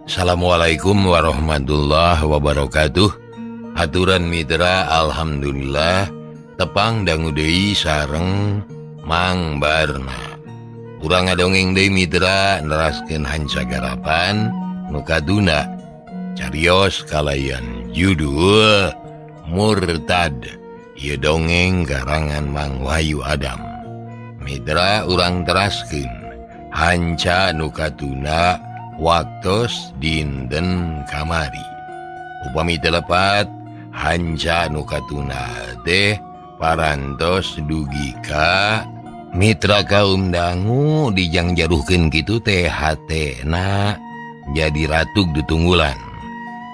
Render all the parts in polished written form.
Assalamualaikum warahmatullahi wabarakatuh. Aturan mitra, alhamdulillah tepang dangu deui sareng Mang Barna. Urang ngadongeng deui mitra neraskeun hancagarapan nu kaduna carios kalayan judul Murtad. Ieu dongeng karangan Mang Wahyu Adam. Mitra urang teraskeun hanca nu kaduna waktos dinten kamari. Upami telepat hanca nu katuna teh parantos dugi ka mitra kaum dangu dijangjaruhkeun kitu teh hatena jadi ratug ditunggulan.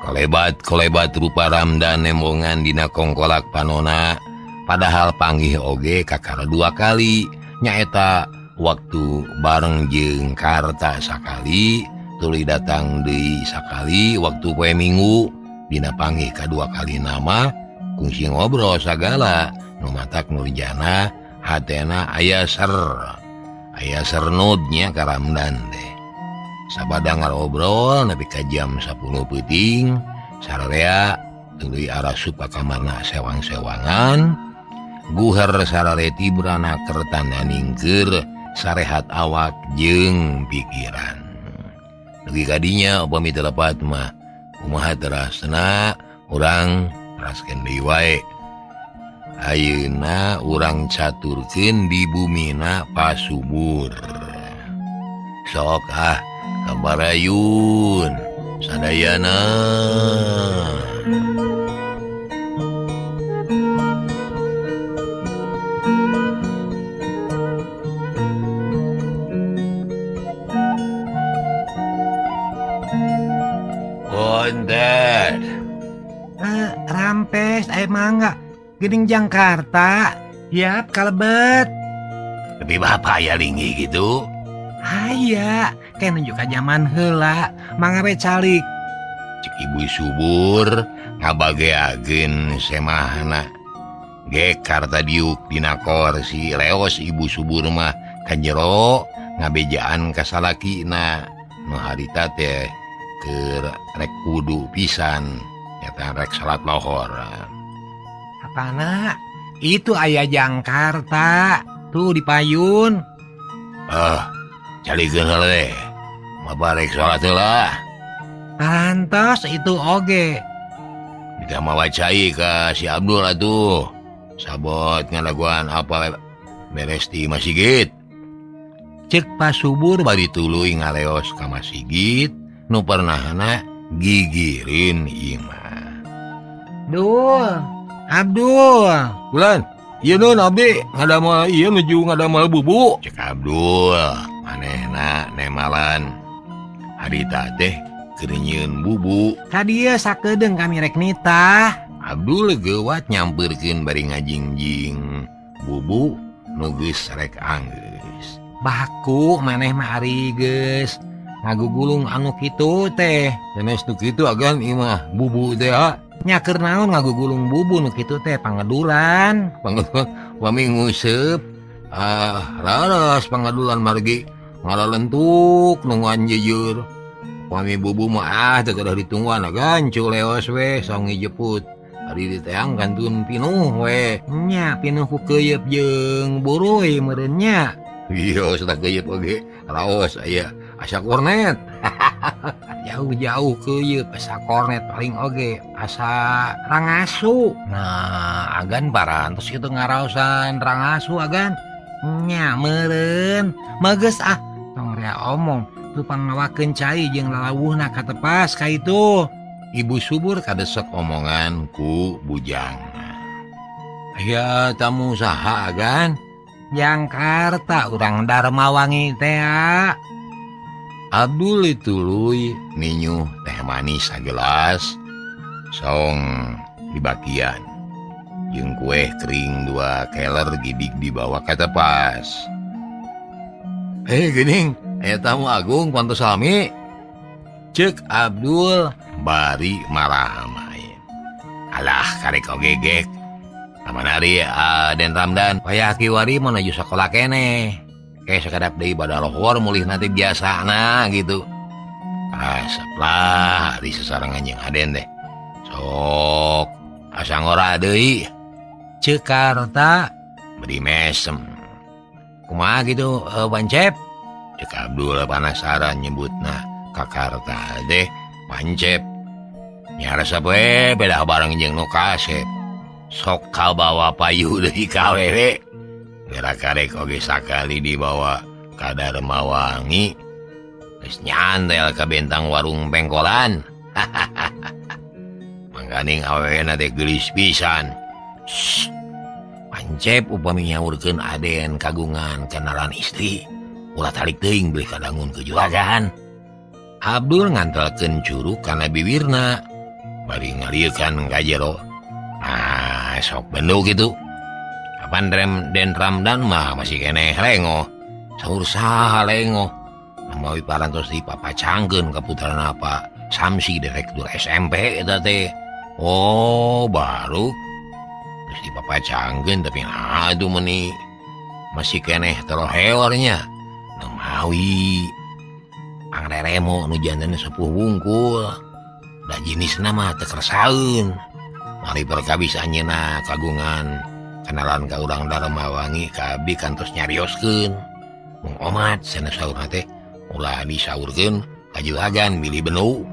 Kolebat-kolebat rupa Ramdan nembongan dina kongkolak panona, padahal panggih oge kakara dua kali nyaeta waktu bareng jeung Karta sakali, tuluy datang deui sakali waktu poe Minggu. Dina panggih kadua kali nama kungsi ngobrol sagala nu matak nurjana hatena aya ser aya sernudnya ka Ramdan teh. Sabada ngarobrol nepi ka jam 10 peuting sararea tuluy arasup ka kamarna sewang-sewangan guher sarare tibrana kertana ningkeur sarehat awak jeung pikiran. Dugi kadinya upami telepat mah kumaha terasna urang teraskeun deui wae. Ayeuna urang caturkeun di bumina Pasubur. Sok ah kabarayun sadayana. Rampes air mangga gening Jakarta yap kalebet. Tapi bapak ya linggi gitu. Aya kayak nunjuk ka zaman heula mangga we calik. Cek ibu subur ngabageakeun semahna. Ge Karta diuk dina korsi leos ibu subur mah ka jero ngabejaan ka salakina nu harita teh keur rek wudu pisan nyata rek salat lohor. Apana? Itu aya Jakarta tuh di payun. Calikeun heula teh. Mabarek salat heula. Parantos itu oge. Kita mawa cai ka si Abdul atuh. Sabot ngalaguan apa beres di Masigit. Cek Pasubur bari tuluy ngaleos ka Masigit nu pernahna gigirin imah. Dul, Abdul. Bulan, ieu nun abdi ngadamel ieu nuju ngadamel bubu. Cek Abdul, manehna nemalan. Harita teh keur nyieun bubu. Ka dieu sakedeung kami rek nitah. Abdul geuwat nyampeurkeun bari ngajingjing bubu nu geus rek anggeus. Baku maneh mah ari geus ngagugulung anu kitu teh. Sanes nu kitu agan ieu mah bubu teh ha. Nya keur naon ngagugulung bubu nu kitu teh pangadulan. Pangadulan pami nguseup raras pangadulan margi ngalalentuk nungguan jejeur. Pami bubu mah teu kedah ditungguan agan culeos we saung ngijeput. Ari diteang kantun pinuh we. Nya pinuh ku keuyeup jeung buruy meureun nya. Iya, sudah keuyeup oge. Raos aya asa kornet. Jauh-jauh keuyeup asa kornet paling oge asa rangasu. Nah, agan parantos kitu ngaraosan rangasu agan. Nya meureun. Mageus ah tong rea omong teu pangawakeun cai jeung lalawuhna katepas ka itu. Ibu Subur kadesek omongan ku bujang. Aya tamu saha agan? Jangkarta urang Darmawangi teh. Abdul tuluy ninyuh teh manis sagelas song dibakian. Jeung kue kering 2 keler gidig dibawa ka tepas. Geuning, aya tamu agung pantos sami. Cek Abdul bari marah main. Alah karek ogegek. Aman ari Den Ramdan wayah kiwari menuju sekolah keneh. Kayak sakedap deui badalohor mulih nanti biasana gitu. Asap lah ari sasarengan jeung Aden teh. Sok asa ngora deui. Ceuk Karta beri mesem. Kumaha gitu Pancep? Cek Abdul penasaran nyebutna ka Karta teh Pancep. Nyarasa we beda bareng jeung nu kasep. Sok kabawa payu deui ka awewe. Geura karek oge sakali dibawa ka Darmawangi. Geus nyantel ka bentang warung pengkolan. Mangkaning awewena teh geulis pisan. Pancep upami nyaurkeun Aden kagungan kenalan istri. Ulah tarik teuing beuh kadangun ke juragan. Abdul ngantelkeun curug kana biwirna. Bari ngaliekan ka jero. Ah, sok bendu gitu. Kapan Den Ramdan mah masih keneh lengoh. Saur saha lengoh. Mawi parantos dipapacangkeun ka putrana Pak Samsi direktur SMP eta teh. Oh, baru terus dipapacangkeun tapi aduh meuni masih keneh teroheornya. Mawi pangreremo nu janten sepuh wungkul. Da jenisna mah teu kersaeun. Mari perkawis anjeunna kagungan kenalan ka urang Darmawangi ka abdi kantos nyarioskeun. Mung omat cenah saurna teh ulah disaurkeun ka juragan bilih benu.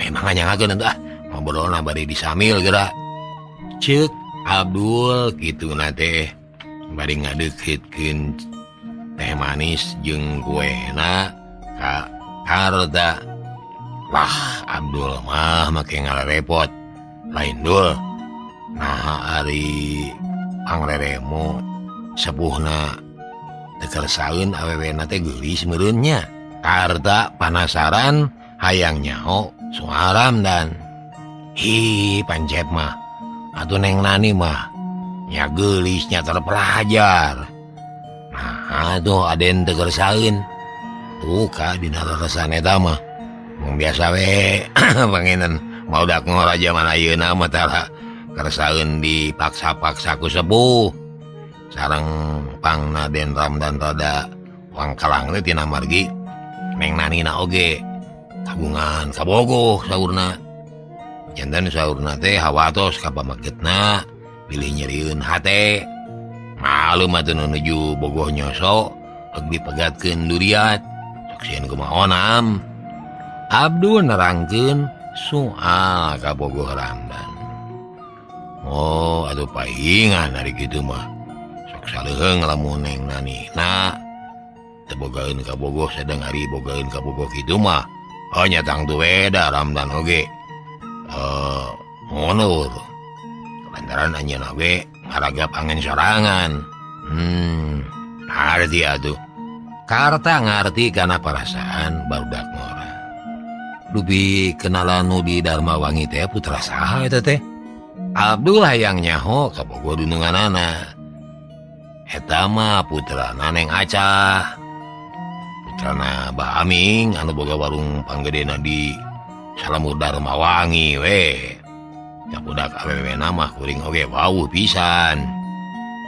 Emang nyangakeun atuh ah ngobrolna bari disamil geura. Ceuk Abdul kituna teh bari ngadeukitkeun teh manis jeung kuena ka Karta. Lah Abdul mah make ngalarepot. Lain dul. Nah ari pangreremo sepuhna teu kersaeun awewena teh geulis meureun nya. Karta panasaran hayang nyaho soal Ramdan. Hi Pancep mah atuh Neng Nani mah nya geulis nya terpelajar. Nah aduh Aden teu kersaeun. Tuh ka dina rarasan eta mah. Mung biasa we pangenan maudak ngora jaman ayeuna mah tara kersaeun dipaksa-paksa ku sepuh. Sareng pangna Den Ramdan rada wangkalang teh tina margi Neng Nani na oge kagungan kabogoh saurna. Janten saurna teh hawatos ka pamagetna bilih nyerieun hate. Malum atuh nu nuju bogoh nyoso heug dipegatkeun duriat. Sok sieun kumaha onam. Abdul nerangkeun soal kabogoh Ramdan. Oh, aduh pahingan ari kitu mah. Sok saleuheung lamun Neng Nani na teu bogaeun kabogoh sedeng ari bogaeun kabogoh kitu mah. Oh nya tangtu we da Ramdan oge. Mundur. Lantaran anjeunna we ngaragap angen sorangan. Ngarti atuh. Karta ngarti kana perasaan barudak ngora. Dupi kenalan nu di Darmawangi teh putra saha eta teh? Abdul hayang nyaho kabogoh dununganana. Eta mah putrana Neng Acah. Putrana Bah Aming anu boga warung panggedena di Salamur Darmawangi we. Budak awewe mah kuring oge wawuh pisan.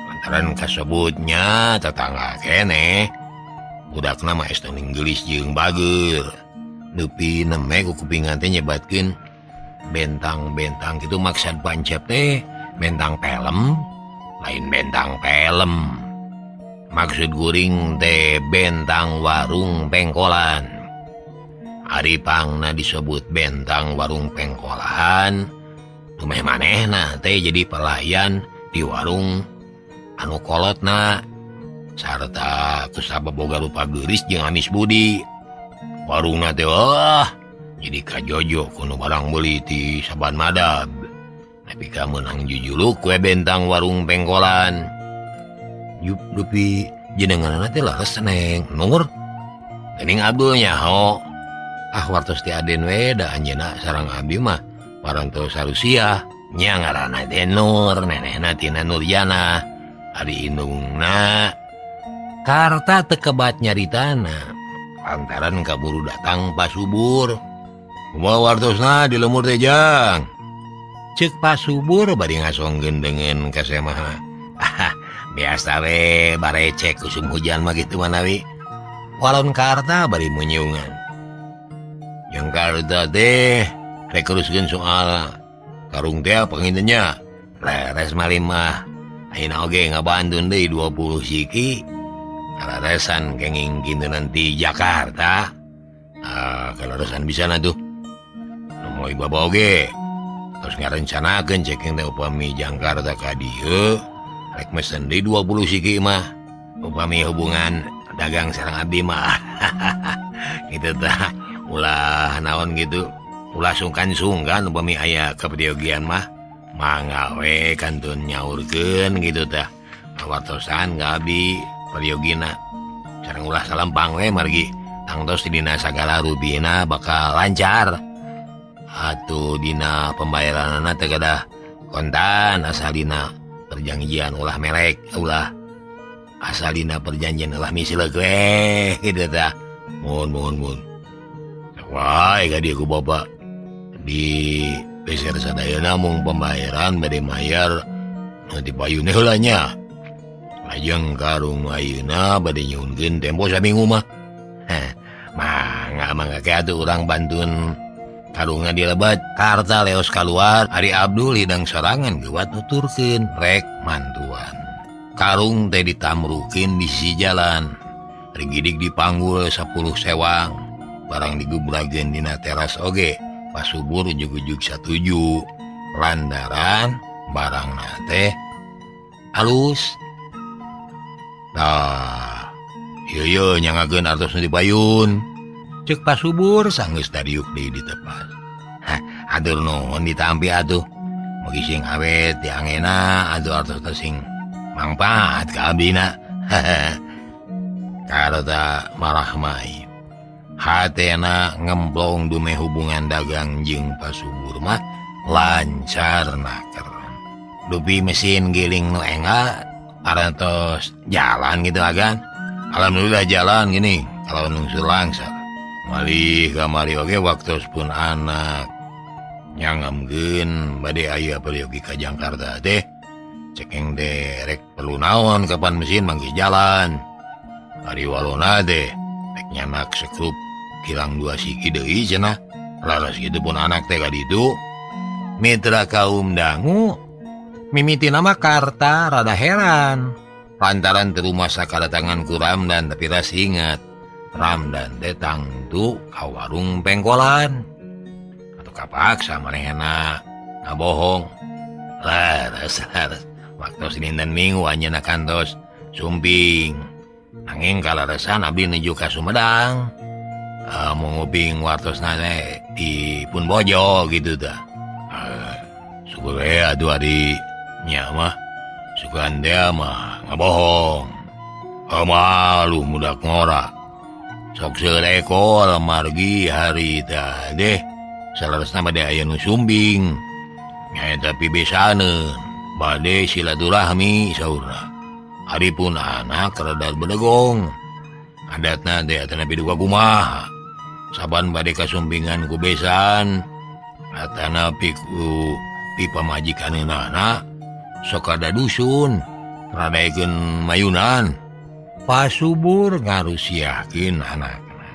Lantaran kasebutnya tetangga keneh. Budakna mah geus geulis jeung bageur. Nepi neme ku kupingan teh nyebatkeun bentang-bentang kitu maksad Pancep teh bentang pelem, lain bentang pelem. Maksud guring teh bentang warung pengkolan. Ari pangna disebut bentang warung pengkolan, dumeh manehna teh jadi pelayan di warung anu kolotna sarta kusabab boga rupa geulis jeung amis budi. Warungna teh wah Jadi kajojo kuno barang meuli ti saban madab. Tapi ka meunang jujuluk we bentang warung pengkolan. Yup dupi jenenganna teh leres Neng Nur. Geuning Abdul nyaho. Ah wartos ti Aden we da anjeunna sareng abdi mah parantos sarusiah. Nya ngaranna teh Nur, nenehna tina Nurjana. Ari indungna Karta teu kebat nyaritana. Lantaran kaburu datang Pasubur. Kumaha wartosna di lemur teh Jang? Ceuk Pasubur bari ngasongkeun deungeun ka semah. Ah, biasa we barecek usum hujan mah kitu manawi. Walon Karta bari munyiungan. Yang Karta teh rek teruskeun soal karung teh panginten nya. Leres malimah. Ayeuna oge ngabantun deui 20 siki. Kalaresan kenging kintunan ti Jakarta. Ah, kalaresan bisa na tuh. Moy baba oge. Terus ngarencanakeun ceking teh upami Jakarta ka dieu rek mesen deui 20 siki mah. Upami hubungan dagang sareng abdi mah. Kitu tah. Ulah naon gitu. Ulah sungkan-sungkan upami aya kaperyogian mah. Mangga we kantun nyaurkeun gitu tah. Wartosan ka abdi peryogina. Sareng ulah salempang we margi tangtos dina sagala rupina bakal lancar. Atuh dina pembayaranana teh kedah kontan asalina perjanjian ulah melek ulah asalina perjanjian ulah misilek we kitu tah. Mohon mohon mohon. Wah, ka dieu ku bapak di peser sadayana mung pembayaran bade mayar nu dipayun heula nya. Lajeng karung ayeuna bade nyuhunkeun tempo saminggu mah. Heh, mangga mangga ke atuh urang bantun karungna dilebat. Karta leos kaluar, Ari Abdul hidang sorangan geuwat nuturkeun rek mantuan. Karung teh ditamrukeun di sisi jalan. Rigidig dipanggul 10 sewang. Barang digubrageun dina teras oge. Pasubur ujug-ujug satuju. Landaran barangna teh alus. Tah, ieu ieu nyangakeun artos nu dipayun. Ceuk Pasubur sanggeus dariuk deui ditepas. Hah, atur nuhun ditampi atuh. Mugi sing awet diangena atuh artos teh sing mangpaat ka abdina. Karta marahmai. Hatena ngemplong dume hubungan dagang jeung Pasubur mah lancar naker. Dupi mesin giling nu enggal parantos jalan gitu agan. Alhamdulillah jalan gini kalau nungsur langsar. Malih kamari oge waktos pun anak nyangamkeun bade aya peryogi ka Jakarta teh. Cekeng teh rek perlu naon kapan mesin manggih jalan. Ari walona teh rek nyanak sekrup kilang 2 siki deui cenah. Laras kitu pun anak teh ka ditu. Mitra kaum dangu mimiti nama Karta rada heran. Lantaran teu rumasa kadatangan ku Ramdan tapi ras ingat Ramdan teh tangtu ka warung pengkolan. Atau kapaksa manehna ngabohong. Laras laras waktu Senin dan Minggu anjeunna kantos sumping. Nanging kalarasan abdi nuju ka Sumedang. Munguping wartosna teh di pun bojo gitu tah. Syukur we atuh ari nya mah sugan teh mah ngabohong. Malu mudak ngora. Sok seurekol margi hari tah deh. Salaresna bade aya nu sumbing. Nyaeta pibesaneun bade silaturahmi saurna. Ari pun anak rada bedegong. Adatna teh atanapi duka kumaha. Saban bade kasumpingan ku besan atanapi ku pipamajikaneunana sok ada dusun radaekeun mayunan. Pasubur ngarusiahkeun anakna.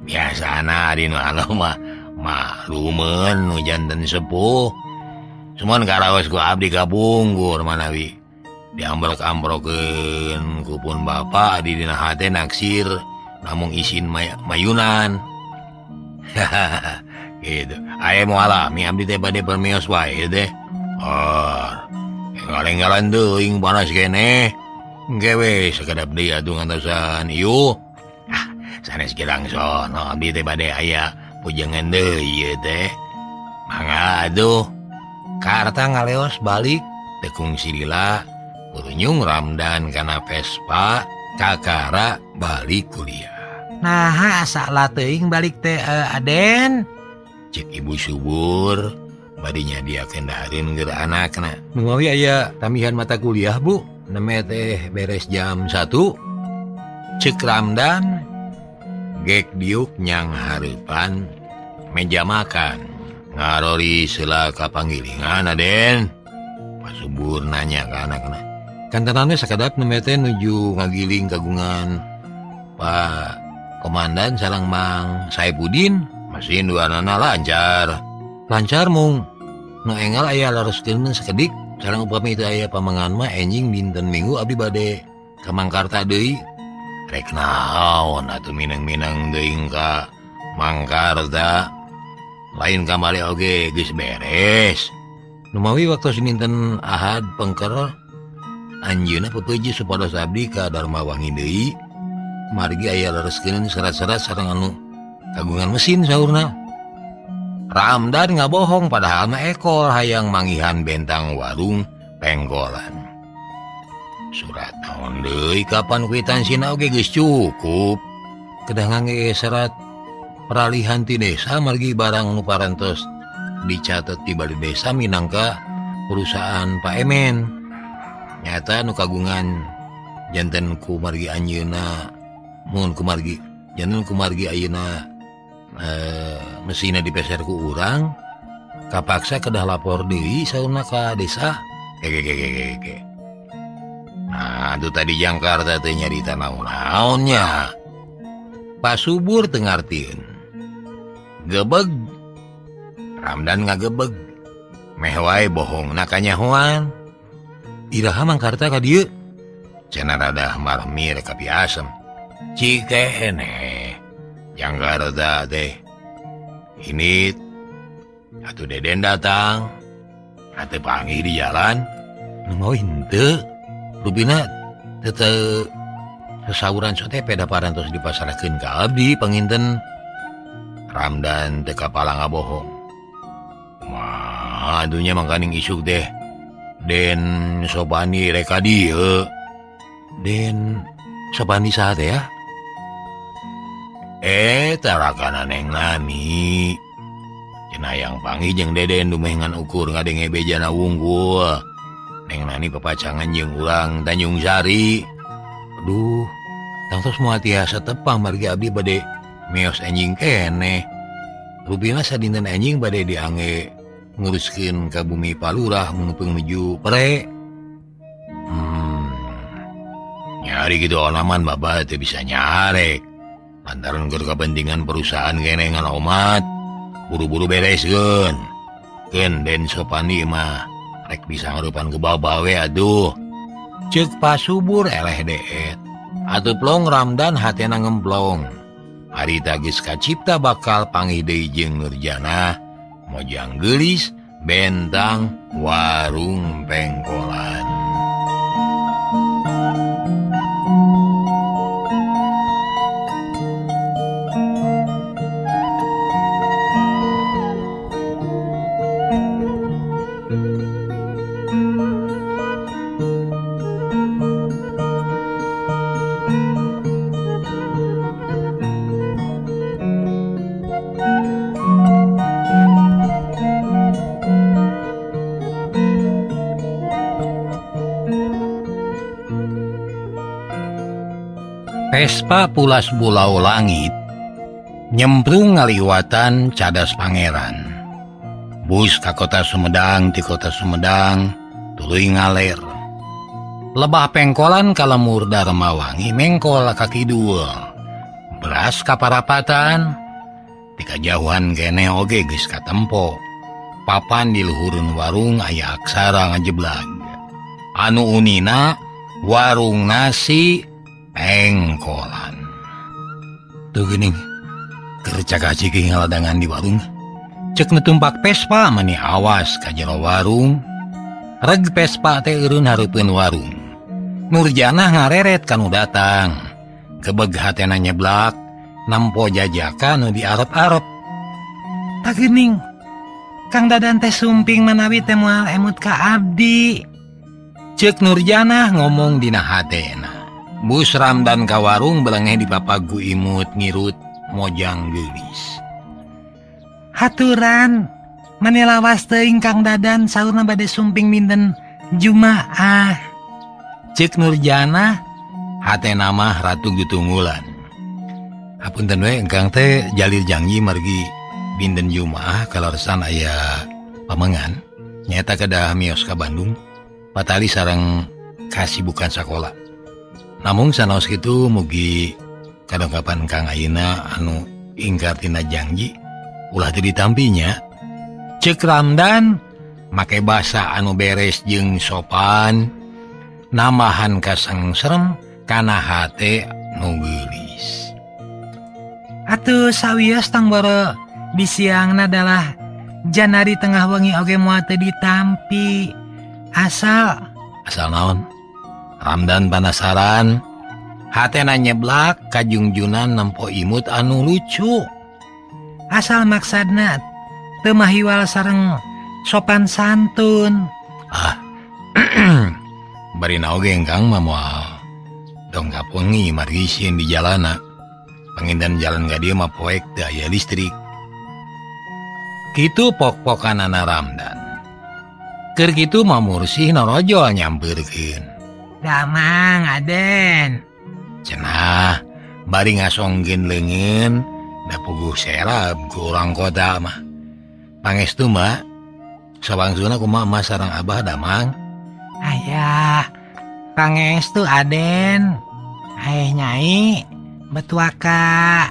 Biasana ari nu anu mah maklumeun nu janten sepuh. Cuman karaos ku abdi kapungkur manawi diambrok-ambrokeun ku pun bapa di dina hate naksir namung isin mayunan. Gitu. Aya moal alami abdi teh bade permios wae teh. Ah, enggal-enggalan teuing panas keneh. Engke we sakedap deui atuh ngantosan ieu. Ah, sanes ge langsung abdi teh bade aya Pujangan deui ieu teh. Mangga aduh. Karta ngaleos balik tekung silila purunyung Ramdan kana Vespa kakara balik kuliah. Nah, asa teuing balik teh Aden. Cek Ibu Subur bade nyadiakeun dahareun keur anakna. Numawi aya tambihan mata kuliah, Bu. Neme teh beres jam 1. Cek Ramdan gek diuk nyang hareupan meja makan. Ngarori sela ka panggilingan Aden. Pak Subur nanya ka anakna. Kantenannya sakedap neme teh nuju ngagiling kagungan Pak Komandan sareng Mang Saipudin. Mesin dua nana lancar. Lancar mung. Nu enggal aya laroskeun sakedik. Sareng upami teu aya pamangan mah enjing dinten Minggu abdi bade ka Mangkarta deui. Rek naon atuh mineng-mineng deui ka Mangkarta. Lain kamari oge geus beres. Numawi waktu dinten Ahad pengker anjeunna pepeji supados abdi ka Darmawangi deui. Margi aya lereskeun serat-serat sareng anu kagungan mesin saurna. Ramdan ngabohong padahal mah ekor hayang manggihan bentang warung penggolan. Surat naon deui kapan kwitansi-na oge geus cukup. Kedah ngangge serat peralihan ti desa margi barang nu parantos dicatet di balai desa minangka perusahaan Pak Emen. Nyata nu kagungan janten ku margi anjeunna mun kumargi janten kumargi ayeuna mesina dipeser ku urang kapaksa kedah lapor deui saurna ka desa. Ge. Nah, itu tadi Jakarta teh nyarita naon-naonnya. Pak Subur teu ngartieun. Gebeg. Ramdan ngagebeg. Meh wae bohongna kanyahoan. Iraha Mangkarta ka dieu? Cenah rada marmir ka piasem. Cikene Jakarta teh. Ini atuh Deden datang. Atuh panggih di jalan. Nu mau henteu. Rupina teu sesauran sote peda parantos dipasarkeun ka abdi panginten. Ramdan teu kapala ngabohong. Mah adunya mangkaning isuk teh. Den Sobani rek ka dieu. Den Sobani saha teh ya? Tarakana Neng Nani. Cenah yang panggih jeung Deden dumeh ngan ukur ngadenge bejana wungkul. Neng Nani pepacangan jeung urang Tanjung Sari. Aduh, tangtos moal tiasa tepang margi abdi bade meos enjing keneh. Rupina sadinten enjing bade diangge nguruskeun ka bumi Palurah menumpang menuju pre. Nyari gitu olaman baba teu bisa nyarek. Lantaran keur kapentingan perusahaan keneh ngan omat, buru-buru bereskeun. Keun Den Sopandi mah rek bisa ngarupan ke baba we aduh. Ceuk Pak Subur eleh deet. Atuh plong Ramdan hatena ngemplong. Harita geus kacipta bakal panggih deui jeung Nurjanah, mojang geulis bentang warung pengkolan. Vespa pulas bulau langit nyemprung ngaliwatan Cadas Pangeran. Bus ka kota Sumedang ti kota Sumedang tuluy ngaler. Lebah pengkolan ka lemur Darmawangi mengkol ka kidul. Beras ka parapatan ti kajauhan keneh oge geus katempo. Papan di luhureun warung aya aksara ngajeblag. Anu unina warung nasi pengkolan. Tuh geuning keur cakaciki ngaladangan di warung. Cek nu tumpak Vespa mani awas ka jero warung. Reg Vespa teh eureun hareupeun warung. Nurjanah ngareret kanu datang. Kebeg hatena nyeblak nampo jajaka nu diarep-arep. Tagening Kang Dadan teh sumping manawi teh moal emut ka abdi. Cek Nurjanah ngomong dina hatena. Bus Ramdan ka warung belengeh dipapagu imut ngirut mojang geulis. Haturan mani lawas teuing Kang Dadan saurna bade sumping dinten Jumaah. Cek Nurjanah hatena mah ratu ditunggulan. Hapunten we engkang teh jalir janji margi dinten Jumaah kaleresan aya pamengan nyaeta kedah mios ka Bandung patali sareng kasibukan sakola. Namun sanaos kitu mugi kadongkapan Kang ayeuna anu ingkar tina janji ulah teu ditampinya. Cek Ramdan make basa anu beres jeung sopan namahan kasengserem kana hate nu geulis. Atuh sawios tong boro bisiangna adalah janari tengah wengi oge moal teu ditampi. Asal asal naon? Ramdan panasaran, hatena nyeblak kajungjunan nempo imut anu lucu. Asal maksadna teu mahiwal sareng sopan santun. Ah, barina oge engkang mah moal dongkap wengi margi sieun di jalana. Pangindan jalan ka dieu mah poek teu aya listrik. Kitu pok-pokanana Ramdan. Keur kitu mah Mursih norojol nyampeurkeun. Damang Aden. Cenah bari ngasongkeun leungeun da puguh serab ku urang kota mah. Pangestu mah sawangsuna kumaha emak sareng abah damang? Aya pangestu Aden. Aeh nyai betuaka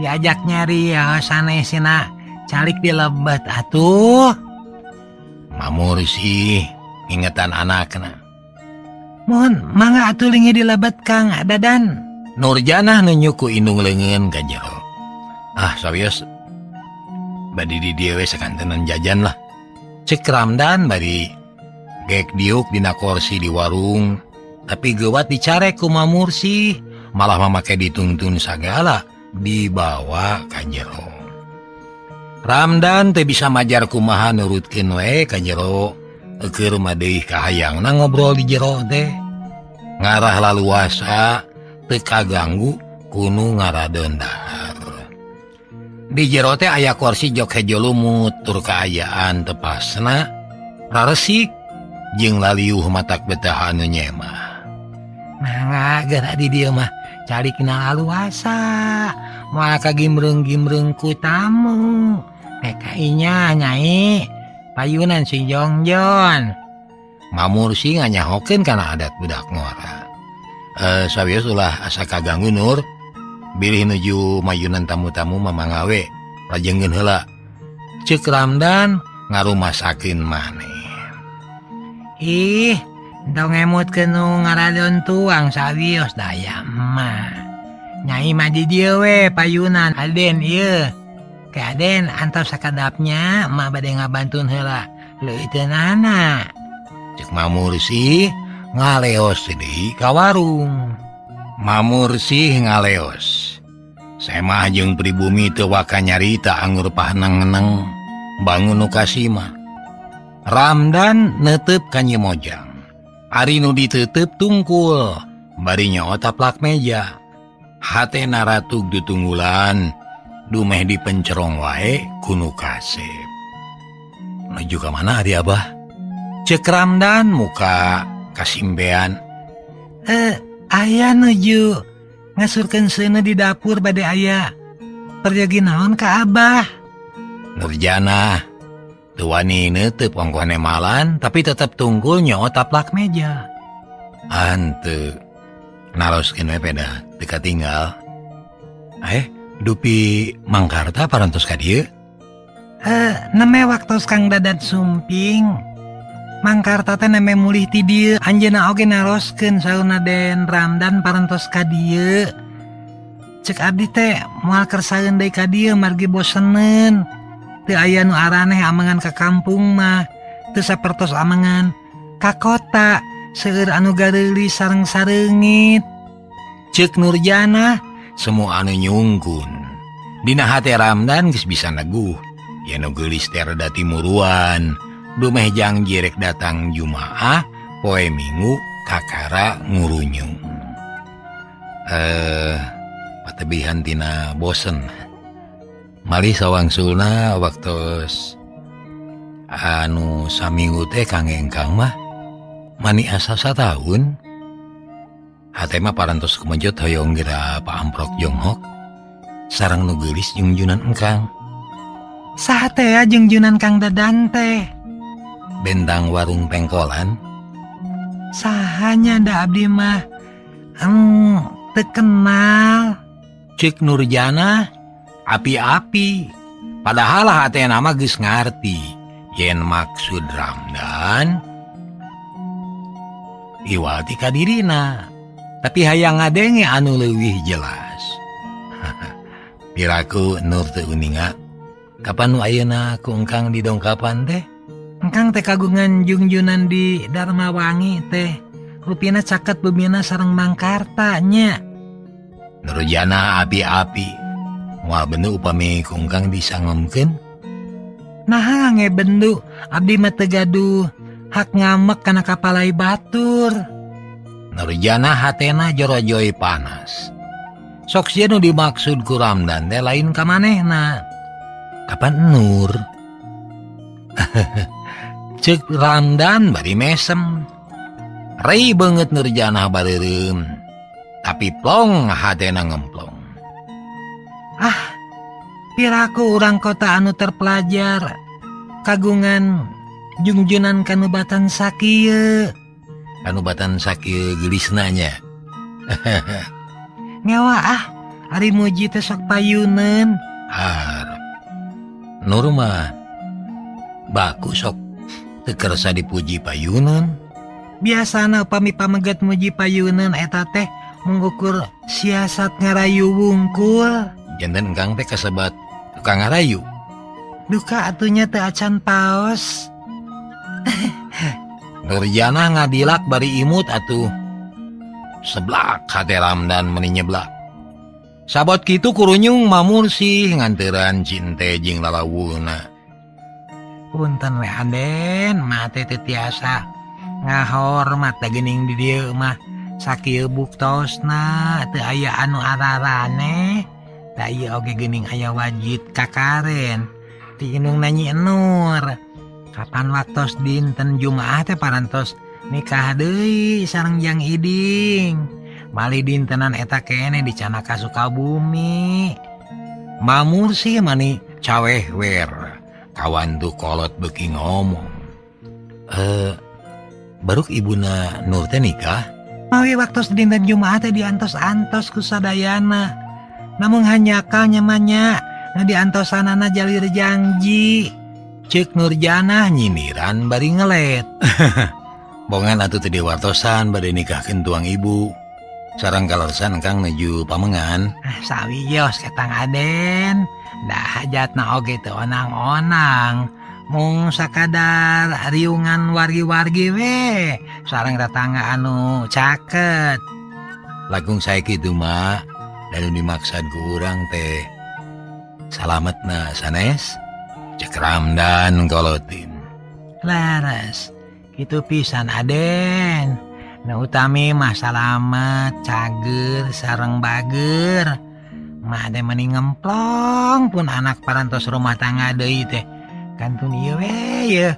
diajak nyari ya sanesina calik di lebet atuh. Mamur sih ingetan anakna. Mohon mangga atuh lingi di lebet Kang Dadan. Nurjanah nunjuk ku indung leungeun ka jero. Ah sawios badi di dieu we sakantenan jajan lah. Cek Ramdan bari gek diuk dina kursi di warung, tapi geuwat dicarek ku Mamur sih, malah mamake dituntun sagala dibawa ka jero. Ramdan teu bisa majar kumaha nurutkeun we ka jero. Keur mah deui kahayangna ngobrol di jero teh. Ngarah laluasa teu kaganggu kunu ngaradeun dahar. Di jero teh aya kursi jok hejo lumut tur kaayaan tepasna raresik jeung laliuh matak betah anu nyemah. Mangga geura di dieu mah calikna laluasa. Moal kagimreung-gimreung ku tamu. PKI-nya nyai payunan si Jongjon. Mamur sih nganyahokeun kana adat budak ngora. Sawios ulah asa kaganggu Nur. Bilih nuju mayunan tamu-tamu mamangawe lajengkeun heula. Ceuk Ramdan ngarumasakeun maneh. Ih, dong emutkeun nu ngaradon tuang sawios daya mah. Nyai mah di dieu we payunan Aden ieu. Ke Aden antos sakadapnya emak bade ngabantun heula leuiteunana. Cek Mamur sih ngaleos deui ka warung. Mamur sih ngaleos. Semah jeung pribumi teu waka nyarita anggur pahneng-neng bangun nu kasima. Ramdan neuteup ka Nyi Mojang. Ari nu diteuteup tungkul bari nyaot taplak meja. Hatena ratug ditunggulan dumeh dipencerong wae ku nu kasep. Nuju ka mana ari abah? Cek Ramdan muka kasimbean. Aya nuju ngasurkeun seuneu di dapur bade aya peryogi naon ka abah? Nurjanah teu wani neuteup ongkoh nemalan tapi tetep tunggul nyaot taplak meja. Hanteu naroskeun we peda teu katinggal. Dupi Mangkarta parantos ka dieu? Neme waktos Kang Dadan sumping. Mangkarta teh neme mulih ti dieu. Anjeunna oge naroskeun saurna Den Ramdan parantos ka dieu. Cek abdi teh moal kersaeun deui ka dieu margi boseneun. Teu aya nu araneh amengan ka kampung mah, teu sapertos amengan ka kota, seueur anu gareulis sareng sareungit. Cek Nurjanah semua anu nyungkun. Dina hate Ramdan geus bisa neguh. Yen nu geulis teh rada timuruan. Dumeh jang jirek datang Jumaah poe Minggu kakara ngurunyung. Patebihan tina bosen. Malih sawangsulna waktos anu saminggu teh kang engkang mah mani asa sataun. Hate mah parantos kumejot hoyong geura paamprok jonghok sareng nu geulis jungjunan engkang. Saha teh jungjunan Kang Dadan teh? Bentang warung pengkolan. Sahanya da abdi mah teu kenal. Cek Nurjana api-api. Padahal hatena mah geus ngarti yen maksud Ramdan iwati ka dirina. Tapi hayang ngadenge anu leuwih jelas. Piraku Nur teu uninga. Kapan nu ayeuna ku engkang didongkapan teh? Engkang teh kagungan jungjunan di Darmawangi teh. Rupina caket bumina sareng Mangkarta nya. Nurjana api-api. Moal bendu upami ku engkang disangemkeun. Naha nge bendu, abdi mah teu gaduh hak ngamek kana kapalai batur. Nurjana hatena jorojoy panas. Sok sieun nu dimaksud ku Ramdan teh lain ka manehna. Kapan Nur? Cek Ramdan bari mesem. Rei beungeut Nurjana bareureum. Tapi plong hatena ngemplong. Ah, piraku urang kota anu terpelajar kagungan jungjunan kanubatan sakieu. Kanubatan sakieu geulisna nya. Ngewa ah, ari muji teh sok payuneun. Har. Nur mah baku sok teu kersa dipuji payuneun. Biasana upami pamegat muji payuneun eta teh mengukur siasat ngarayu wungkul. Janten engkang teh kasebat tukang ngarayu. Duka atunya teu acan paos. Nurjana ngadilak bari imut atuh. Seblak hate Ramdan meni nyeblak. Sabot kitu kurunyung mamursih nganteran cinte jeung lalawuna. Punten we Aden, mah teh teu tiasa ngahormat da geuning di dieu mah sakieu buktosna teu aya anu araraneh. Da ieu oge geuning aya wajit kakaren. Ti indung nanyi Nur. Kapan waktos dinten Jumaah teh parantos nikah deui sareng Jang Iding. Mali dintenan eta kene di Canaka Sukabumi. Mamur sih mani cawehwer. Kawan tu kolot beuki ngomong. Baruk ibuna Nur teh nikah? Mawi waktos dinten Jumaah teh diantos-antos ku sadayana. Namun hanjakal nyamannya nu diantosanana jalir janji. Cek Nurjana nyindiran bari ngelet. Bongan atuh teu diwartosan bade nikahkeun tuang ibu. Sareng kalersan engkang nuju pamengan. Sawios ketang Aden. Dah hajatna oge teu onang-onang. Mung sakadar riungan wargi-wargi we. Sareng tetangga anu caket. Lagung sae kitu mah dan dimaksad ku urang teh. Salametna sanes. Cek Ramdan kolotin. Leres. Kitu pisan Aden. Nu utami mah salamet, cager, sareng bager. Mah teh meni ngemplong pun anak parantos rumah tangga deui teh. Kantun ieu we yeuh.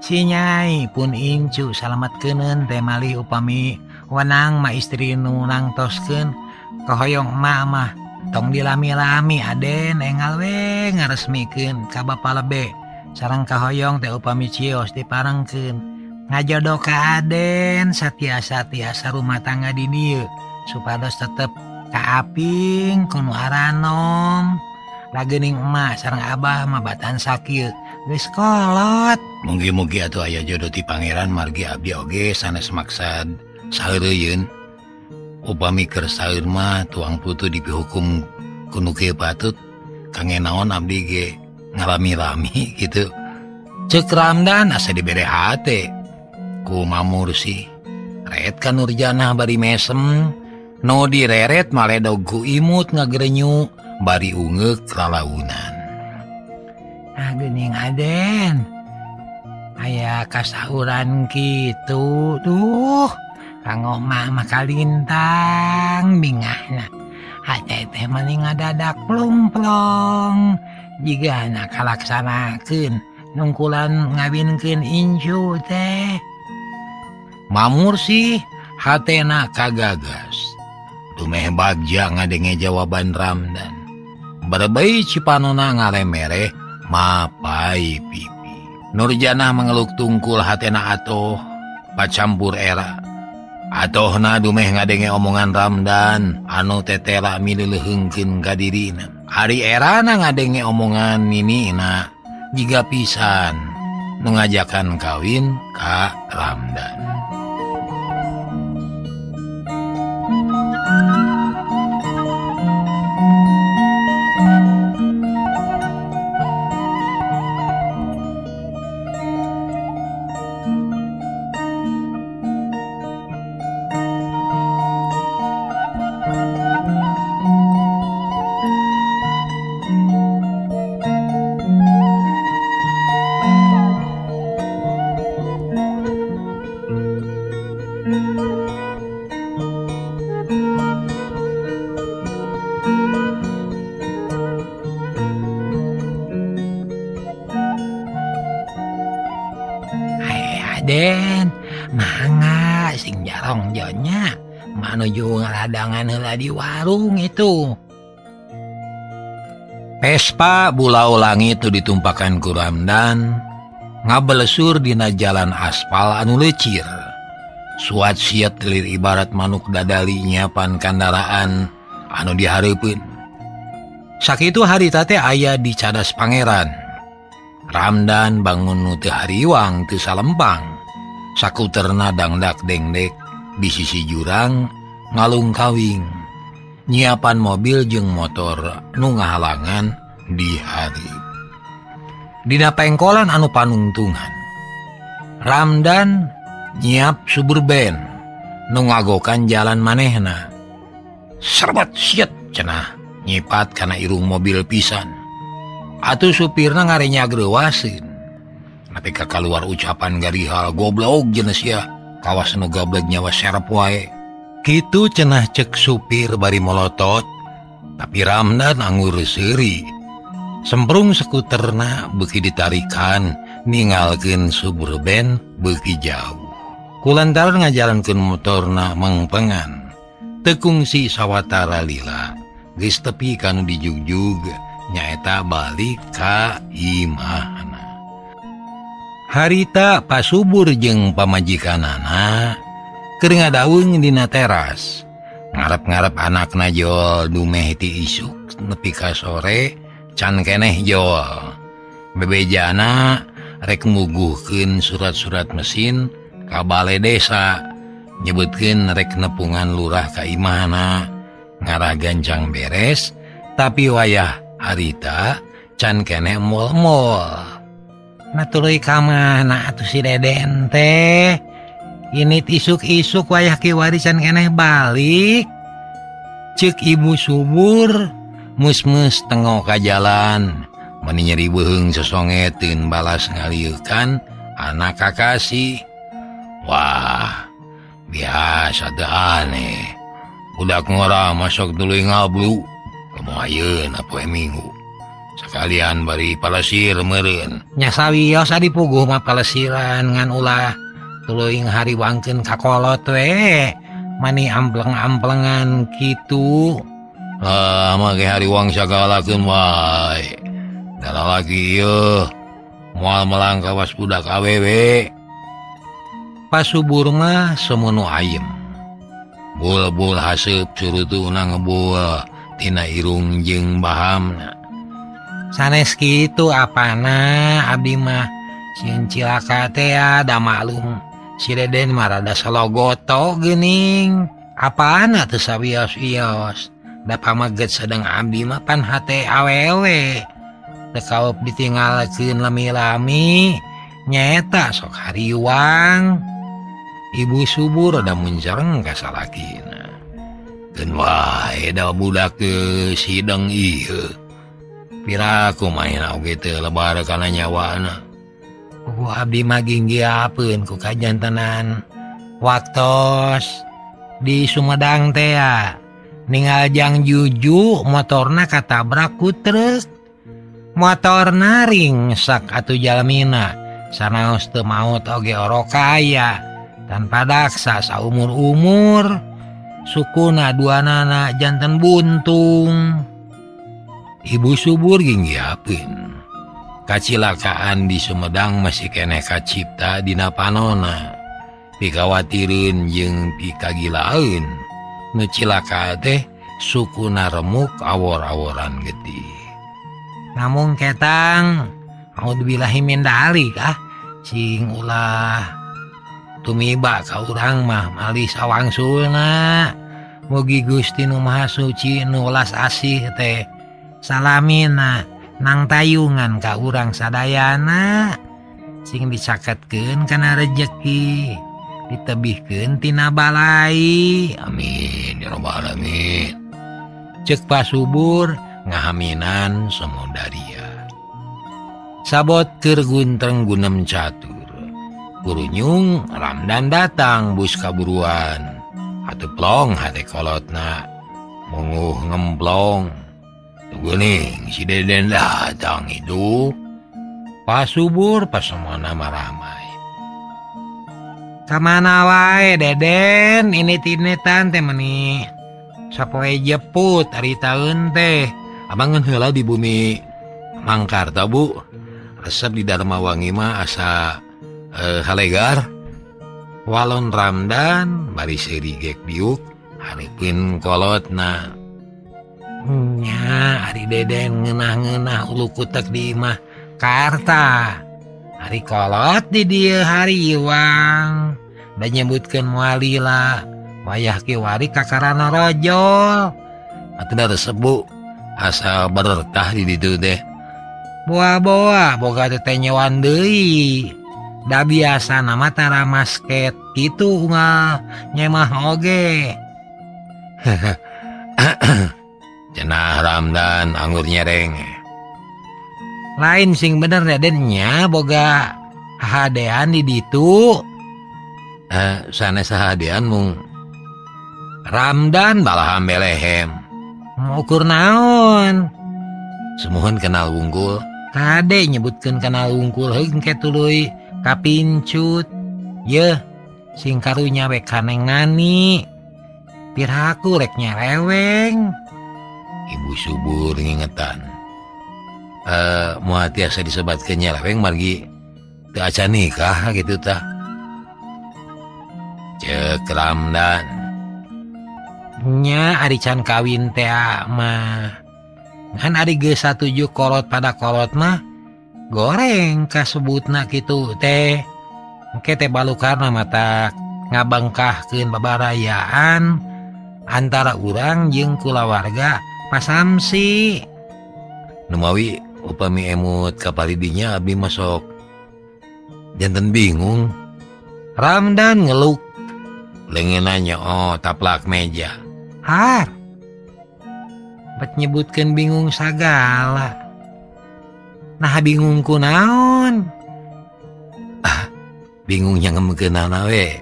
Si Nyai pun incu salametkeuneun teh malih upami wenang mah istri nu nangtoskeun kahoyong emak mah tong dilami-lami Aden enggal we ngaresmikeun ka bapa lebe. Sareng kahoyong teh upami cios diparengkeun. Ngajodoh ka Aden satiasa-tiasa rumah tangga di dieu supados tetep kaaping ku nu aranom. Lageuning emak sareng abah mah batan sakieu geus kolot. Mugi-mugi atuh aya jodoh ti pangeran margi abdi oge sanes maksad saeureun. Upami keur saeur mah tuang putu dipihukum ku nu kieu patut kangge naon abdi ge ngalami-lami kitu. Cek Ramdan asa dibere hate ku Mamursi. Ret ka Nurjanah bari mesem. No direret maledog ku imut ngagerenyu bari ungeuk lalaunan. Nah geuning Aden aya kasauran kitu duh Kang Omah mah kalintang bingahna hate teh mani ngadadak plong-plong jigana kalaksanakeun nungkulan ngawinkeun incu teh. Mamur sih hatena kagagas dumeh bagja ngadenge jawaban Ramdan. Berbei cipanona ngalemereh mapai pipi. Nurjanah mengeluk tungkul hatena atoh pacampur era. Atohna dumeh ngadenge omongan Ramdan anu tetela mileuleheungkeun ka dirina. Ari erana ngadenge omongan ninina jiga pisan nu ngajakan kawin ka Ramdan. Den mangga sing jarong jonya manuju ngaladangan heula di warung itu. Vespa bulau langit tu ditumpakan ku Ramdan ngabelesur dina jalan aspal anu lecir. Suat siat lir ibarat manuk dadali nyiapan kandaraan anu dihareupeun. Sakitu harita teh aya di Cadas Pangeran. Ramdan bangun nu teu hariwang teu salempang. Sakuterna dangdak dengdek di sisi jurang ngalungkawing. Nyiapan mobil jeung motor nu ngahalangan di hareup. Dina pengkolan anu panungtungan, Ramdan nyiap Suburban nu ngagokan jalan manehna. Serbat siet cenah nyipat kana irung mobil pisan. Atuh supirna ngarenya greuwaseun. Nepi ka kaluar ucapan garihal goblok jenes ya, kawas nu gablek nyawa serep wae. Kitu cenah cek supir bari molotot, tapi Ramdan anggur seuri. Semprung skuterna beuki ditarikan ninggalkeun Suburban beuki jauh. Kulantaran ngajalankeun motorna mengpengan. Teu kungsi sawatara lila, geus tepi kanu dijugjug nyaeta balik ka imahna. Harita pasubur jeung pamajikanana keur ngadaweung dina teras. Ngarep-ngarep anakna jol dumeh ti isuk nepi ka sore can keneh jol. Bebejana rek muguhkeun surat-surat mesin ka bale desa, nyebutkeun rek nepungan lurah ka imahna. Ngarah gancang beres, tapi wayah harita can keneh mol-mol. Nah tuluy ka mana atuh si Deden teh? Ini isuk-isuk wayah kiwari can keneh balik. Cek ibu subur mus-mus tengok ka jalan, meni nyeri beuheung sesongeteun balas ngalieukan anak kakasih. Wah, biasa teu aneh. Budak ngora masuk tuluy ngablu. Komo ayeuna poe Minggu. Sekalian bari palesir meureun. Nya sawios dipuguh mah palesiran ngan ulah tuluy ngahariwangkeun ka kolot we. Mani ampleng-amplengan kitu. Ah, make hariwang sagalakeun wae. Darah lagi ieu moal melang kawas budak awewe. Pasubur mah semono ayem. Bul-bul haseup curutuna ngebul tina irung jeung bahamna. Sanes kitu apana abdi mah sieun cilaka teh da maklum si Deden mah rada salogoto geuning. Apana teu sawios-wios da pamaget sedang abdi mah pan hate awewe. Teu kaup ditinggalkeun lami-lami nyaeta sok hariwang. Ibu subur rada muncareng ka salakina. Keun wae da budak sideng ieu. Piraku main oge teu lebar kana nyawana. Ku abdi mah ginggiapeun ku kajantenan waktos di Sumedang teh ya. Ningal Jang Juju motorna katabrak ku truk. Motorna ringsak atuh jalmina. Sanaos teu maot oge orok kaya. Tanpa daksa saumur-umur. Sukuna duanana janten buntung. Ibu Subur ginggiapeun. Kacilakaan di Sumedang masih keneh kacipta dina panona. Pikawatireun jeung pikagilaeun. Nu cilaka teh sukuna remuk awor-aworan getih. Namung ketang audzubillahi min dzalik ah cing ulah tumiba ka urang mah malih sawangsulna. Mugi Gusti nu Maha Suci nu welas asih teh salamina nang tayungan ka urang sadayana sing dicaketkeun kana rejeki ditebihkeun tina balai. Amin ya rabbal alamin. Cek Pak Subur ngahaminan samodaria. Sabot keur guntreng gunem catur. Kurunyung Ramdan datang bus kaburuan. Atuh plong hate kolotna munguh ngemplong. Geuning si Deden datang itu. Pak Subur pasemona maramai. Kamana wae Deden ini tinetan teh meni sapoe jeput ari taun teh. Abangan heula di bumi Mangkarta Bu. Resep di Darmawangi mah asa halegar. Walon Ramdan bari seuri gek diuk hareupeun kolotna. Nya ari Deden ngeunah-ngeunah ulu kutek di imah Karta. Ari kolot di dieu hariwang. Da nyebutkeun moalila wayah kiwari kakarana rojol. Atuh da resep Bu. Asa bertah di ditu teh. Boa-boa boga teh nyewan deui. Da biasa nama tara masket kitu unggal nyemah oge. Cenah Ramdan anggur nyereng. Lain sing bener Deden nya boga hadean di ditu. Sanes hadean mung Ramdan balaham belehem. Ukur naon? Semuhun kenal wungkul. Kade nyebutkeun kenal wungkul heung ke tuluy kapincut. Yeuh, sing karunya we kaneng nani. Piraku rek nyareweng. Ibu Subur ngingetan. Moal tiasa disebatkeun nyeleweng margi teu acan nikah gitu tah. Ceuk Ramdan. Nya ari can kawin teh mah. Ngan ari geus satuju kolot pada kolot mah goreng kasebutna kitu teh. Engke teh balukarna mata ngabangkahkeun babarayaan antara urang jeung kulawarga Pasamsi. Numawi upami emut kapalidinya abdi masuk janten bingung. Ramdan ngeluk. Leungeunna oh taplak meja. Har. Bet nyebutkeun bingung sagala. Nah bingung ku naon? Ah, bingung nyangemkeunana we.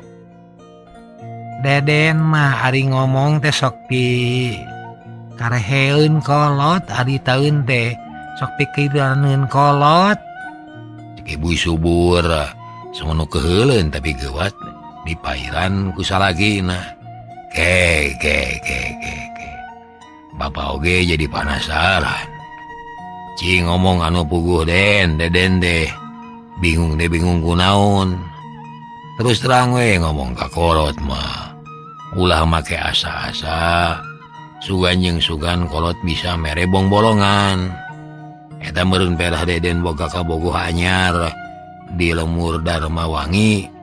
Deden mah ari ngomong teh sok pi kareheun kolot ari taun teh sok pikiraneun kolot. Cek Ibu Subur semono keheuleun tapi geuwat dipairan ku salagina. Ke ke ke ke ke. Bapak oge jadi panasaran. Cing ngomong anu puguh Den, Deden teh. Bingung deh bingung kunaon. Terus terang we ngomong ka kolot mah. Ulah make asa-asa. Sugan jeung sugan kolot bisa mere bong-bolongan. Eta meureun pelah Deden boga kabogoh anyar di lemur Darmawangi.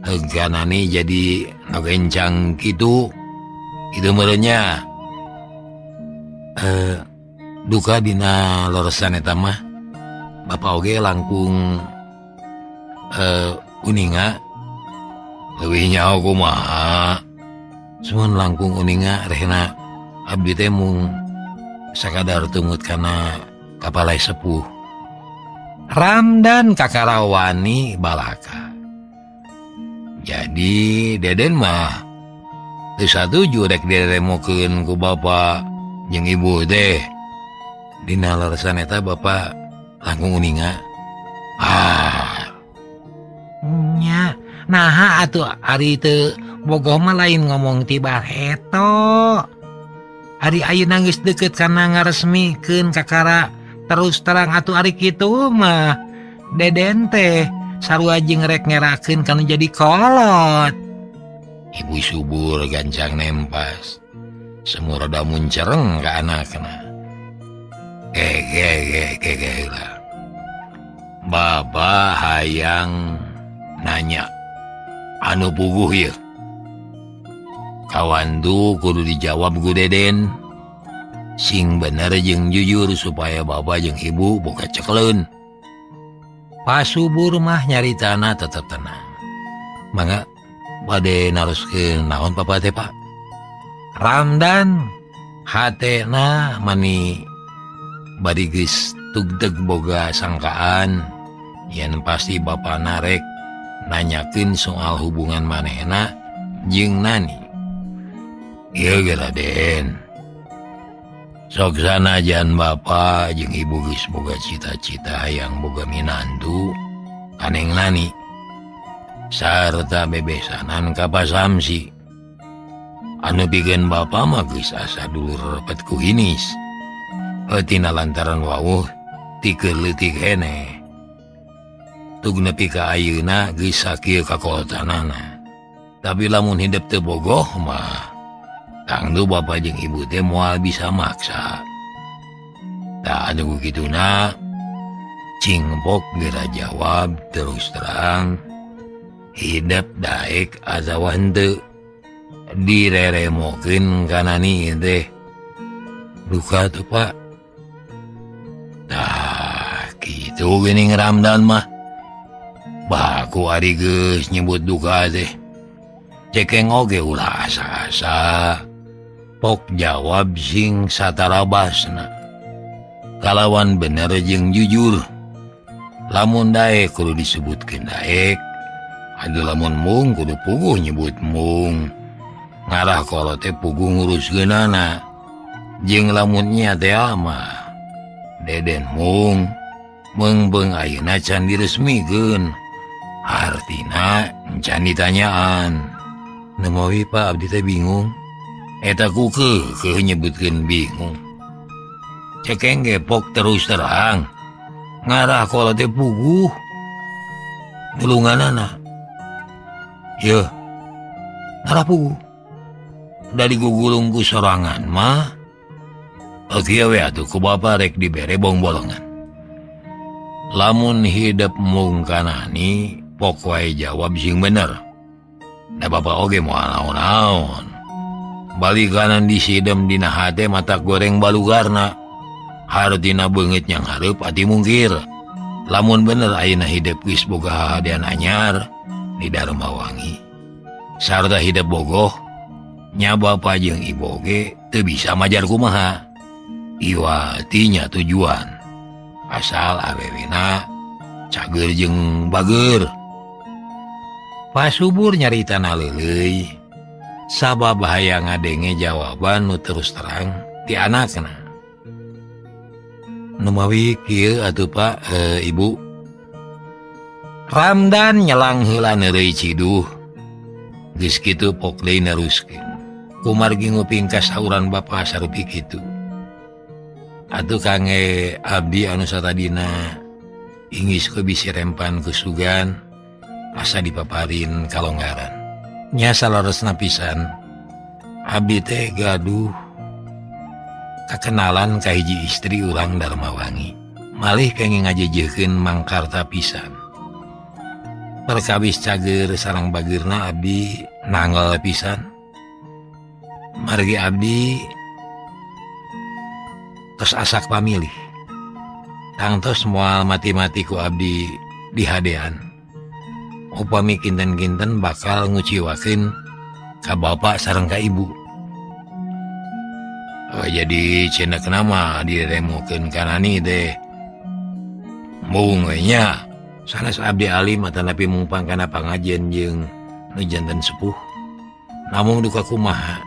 Heuganani jadi ngagencang kitu. Itu meureunnya. Duka dina leresan eta mah Bapak oge langkung uninga leuwih nyaho kumaha. Sumun langkung uninga rehna abdi teh mung sakadar tumut kana Kapalai sepuh. Ramdan kakarawani balaka. Jadi Deden mah teu satuju rek diremokeun ku bapa jeung ibu teh. Dina lalesan eta bapa langkung uninga. Ah. Nya, naha atuh ari teu bogoh mah lain ngomong ti bareto. Ari ayeuna geus deukeut kana ngaresmikeun kakara terus terang atuh ari kitu mah Deden teh sarua jeung rek ngerakeun kana jadi kolot. Ibu Subur gancang nempas. Semua rada muncereng ka anakna. Ge lah. Bapa hayang nanya anu puguh ieu. Kawan tu kudu dijawab ku Deden. Sing bener jeung jujur supaya bapa jeung ibu boga cekeleun. Pak Subur mah nyaritana tetep tenang. Mangga bade naroskeun naon papa teh Pak? Ramdan hatena mani bari geus tugdeg boga sangkaan yen pasti bapa narek nanyakeun soal hubungan manehna jeung Nani. Ieu ge Raden. Sok sanajan bapa jeung ibu geus boga cita-cita hayang boga minantu kaneng Nani sarta bebesanan ka Pak Samsi. Anu pikeun bapa mah geus asa dulur repet ku hinis. Heutina lantaran wawuh tikeun leutik keneh. Tug nepi ka ayeuna geus sakieu kakolotanana. Tapi lamun hidep teu bogoh mah tangtu bapa jeung ibu teh moal bisa maksa. Tah anu kituna cingpok geura jawab terus terang hidep daek atawa henteu direremokeun ka Nani teh. Duka tuh Pak. Tah kitu geuning Ramdan mah. Baku ari geus nyebut duka teh. Cekeng oge ulah asa-asa. Pok jawab sing satarabasna. Kalawan bener jeung jujur. Lamun daek kudu disebutkeun daek. Aduh lamun mung kudu puguh nyebut mung. Ngarah kolot teh puguh nguruskeunana. Jeung lamun nya teh mah Deden mung meungbeung ayeuna can diresmikeun. Artina can ditanyaan. Nemawi Pak abdi teh bingung. Eta ku keukeuh nyebutkeun bingung. Cekeng gepok terus terang. Ngarah kolot teh puguh nulunganana. Yeuh, ngarah puguh. Dari gugulung ku sorangan mah kieu we atuh ku bapa rek dibere bongbolongan. Lamun hidep mung ka Nani pok wae jawab sing bener. Da bapa oge moal naon-naon. Balikanan disidem dina hate mata goreng balugarna. Hartina beungit nyang hareup ati mungkir. Lamun bener ayeuna hidep geus boga hahadean anyar di Darmawangi. Sarta hidep bogoh nya bapa jeung ibu oge teu bisa majar kumaha. Iwatinya tujuan asal awewena cager jeung bager. Pak Subur nyaritana leuleuy sabab hayang ngadenge jawaban nu terus terang ti anakna. Numawi kieu atuh Pak, Ibu. Ramdan nyelang heula neureuy ciduh. Geus kitu pok deui neruskeun. Kumargi nguping kasauran bapa sarupi kitu. Atuh kange abdi anu satadina ingis ku bisi rempan kusugan asa dipaparin kalonggaran. Nya saleresna pisan abdi teh gaduh kakenalan ka hiji istri urang Darmawangi. Malih kenging ngajejeukeun Mangkarta pisan. Perkawis cager sareng bageurna abdi nanggal pisan. Margi abdi tos asak pamilih. Tangtos moal mati-mati ku abdi dihadean. Upami kinten-kinten bakal nguciwakeun ka bapa sareng ka ibu. Wah jadi cenah nama diremukeun ka Nani teh. Mung we nya sanes abdi alim atanapi mungpang kana pangajen jeung nu janten sepuh. Namung duka kumaha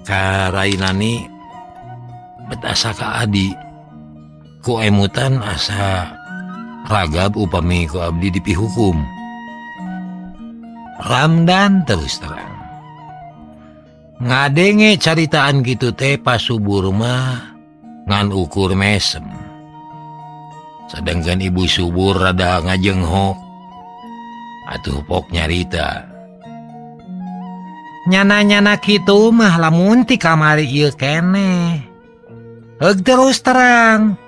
ka Rai Nani bet asa ka adi ku emutan asa ragab upami ku abdi dipihukum. Ramdan terus terang ngadenge caritaan gitu teh pas subur mah ngan ukur mesem. Sedangkan ibu subur rada ngajenghok atuh pok nyarita. Nyana-nyana kitu mah lamun ti kamari ieu keneh. Heug terus terang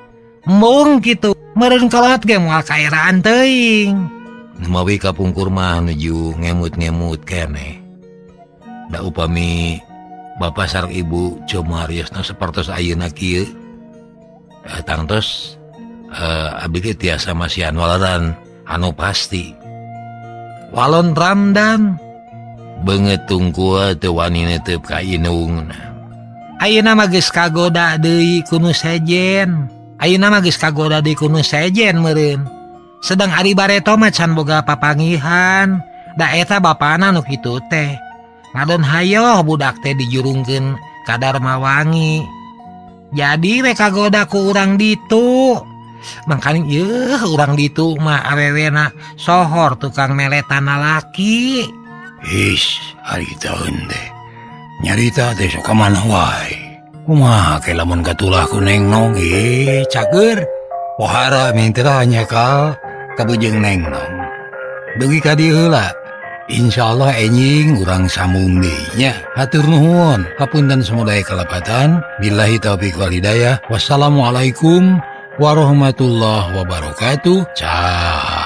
embung kitu meureun kolot ge moal kaeraan teuing. Mawi kapungkur mah nuju ngemut-ngemut keneh. Da upami bapak sareng ibu cuma hariyosna sapertos ayeuna kieu. Tangtos abdi teh tiasa masihan waleran anu pasti. Walon Ramdan beungeut tungkul teu wani neuteup ka indungna. Ayeuna mah geus kagoda deui ku nu sejen. Ayeuna mah geus kagoda deui ku nu sejen meureun. Sedang ari bareto mah can boga papangihan. Da eta bapana nu kitu teh. Ngadon hayoh budak teh dijurungkeun ka Darmawangi. Jadi we kagoda ku urang ditu. Mangkaning yeuh urang ditu mah awewena sohor tukang meletana laki. Is, ari taeun teh. Nyarita teh sok ka mana wae. Kumaha ke lamun katulah ku Neng Nong cager. Pohara mintera nyekal kabujeng Neng Nong. Dugi ka dieu heula. Insyaallah enjing urang sambung deui nya. Hatur nuhun. Hapunten samudaya kalepatan. Billahi taufik wal hidayah. Wassalamualaikum warahmatullahi wabarakatuh. Ciao.